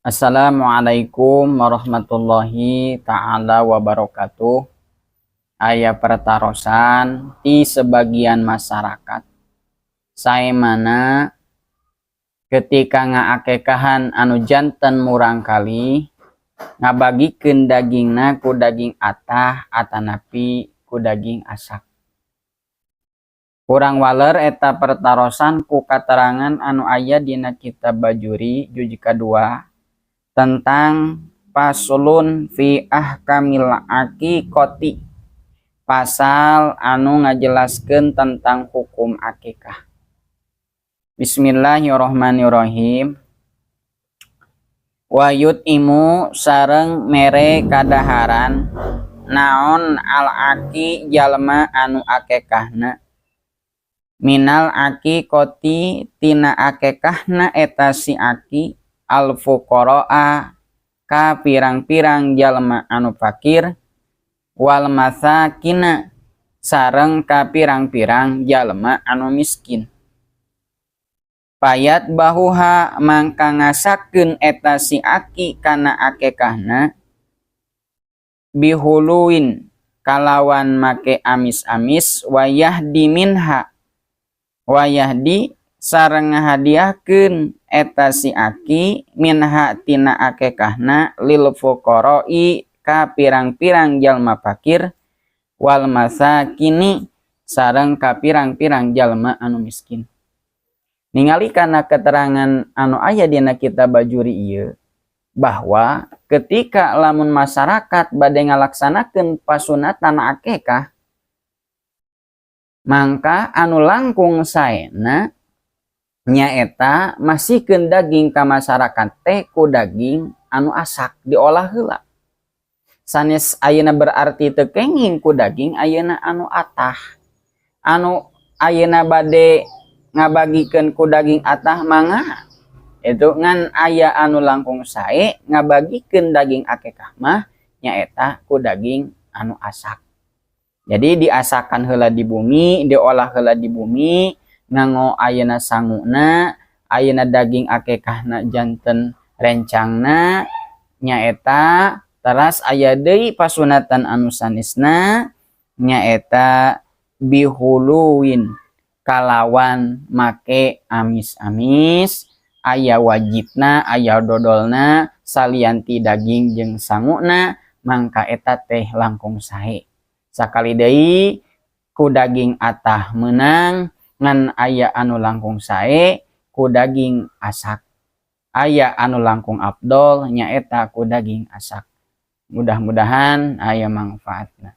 Assalamualaikum warahmatullahi taala wabarakatuh. Aya pertarosan di sebagian masyarakat saemana ketika ngaakekahan anu janten murangkalih ngabagikeun dagingna ku daging atah atanapi ku daging asak. Kurang waler eta pertarosan ku katerangan anu aya dina kitab Bajuri juz kadua tentang faslun fi ahkamil aqiqati, pasal anu ngajelaskeun tentang hukum akikah. Bismillahirrahmanirrahim. Wa yut'imu sareng mere kadaharan naon al aqi jalma anu akekahna minal aqiqati tina akekahna eta si aqi al fuqaraa ka pirang-pirang jalma anu fakir wal masakina sareng ka pirang-pirang jalma anu miskin. Fayadzbahuha mangka ngasakeun eta si aqi kana akekahna bihuluwin kalawan make amis-amis wayahdi minha wayahdi sareng ngahadiahkeun eta si aqi minha tina akekahna lil fuqara'i ka pirang-pirang jalma fakir wal masakini sareng ka pirang-pirang jalma anu miskin. Ningali kana keterangan anu aya dina kitab Bajuri ieu bahwa ketika lamun masyarakat bade ngalaksanakeun pasunatan akekah, mangka anu langkung saena nyaeta masihkeun daging ka masyarakat teh ku daging anu asak, diolah heula. Sanes ayeuna berarti teu kenging ku daging ayeuna anu atah. Anu ayeuna bade ngabagikeun ku daging atah mangga itu, ngan aya anu langkung sae ngabagikeun daging akekah mah nyaeta ku daging anu asak. Jadi diasakan heula di bumi, diolah heula di bumi nganggo ayeuna sanguna, ayeuna daging akekahna janten rencangna nyaeta. Teras aya deui pasunatan anu sanesna, nyaeta bihuluwin kalawan make amis-amis, aya wajitna, aya dodolna, salianti daging jeung sanguna, mangka eta teh langkung sae. Sakali deui, ku daging atah meunang, ngan aya anu langkung sae ku daging asak, aya anu langkung afdol nyaeta ku daging asak. Mudah-mudahan aya mangfaatna.